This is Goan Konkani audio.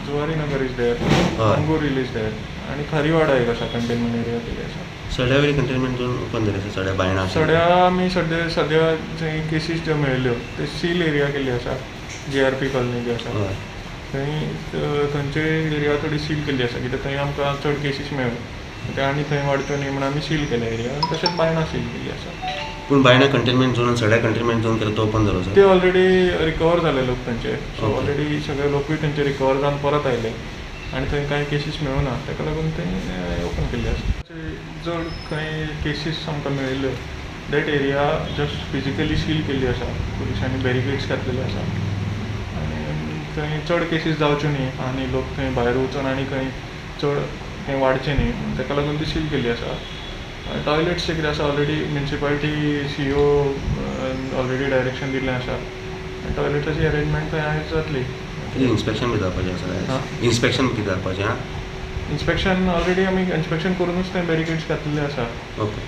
Zuari Nagar is there, Mangor Hill is there आनी खारीवाडा एक आसा कंटेनमेंट एरिया केल्ली आसा. सड्या वयली कंटेनमेंट झोन ओपन जाली आसा सड्या बायणा? सड्या आमी सद्या सद्या जंय केसीस ज्यो मेळिल्ल्यो ते सील एरिया केल्ली आसा. जीआरपी कॉलनी जी आसा थंय, थंयचे एरिया थोडी सील केल्ली आसा, कित्याक थंय आमकां चड केसीस मेळ्ळ्यो, ते आनी थंय वाडच्यो न्ही म्हणून आमी सील केल्या एरिया. आनी तशेंच बायणा सील केल्ली आसा. पूण बायणा कंटेनमेंट झोन आनी सड्या कंटेनमेंट झोन केला तो ओपन जालो ते ऑलरेडी रिकवर जाले लोक थंयचे. सो ऑलरेडी सगळे लोकूय थंयचे रिकवर जावन परत आयले आनी थंय कांय केसीस मेळूना, ताका लागून थंय ओपन केल्ली आसा. जड खंय केसीस आमकां मेळिल्ल्यो that area just physically seal केल्ली आसा, पुलिसांनी बॅरिकेड्स घातलेले आसा आनी थंय चड केसीस जावच्यो न्ही आनी लोक थंय भायर वचून आनी खंय चड थंय वाडचें न्ही, ताका लागून ती सील केल्ली आसा. टॉयलेट्सचें कितें आसा, already municipality CEO already direction दिल्लें आसा, टॉयलेट्साची अरेंजमेंट थंय आयज जातली. इन्स्पेक्शन बी जावपाचें आसा? इन्स्पेक्शन कितें जावपाचें? इन्स्पेक्शन ऑलरेडी आमी इन्स्पेक्शन करुनूच थंय बॅरिकेड्स घातलेले आसा. ओके.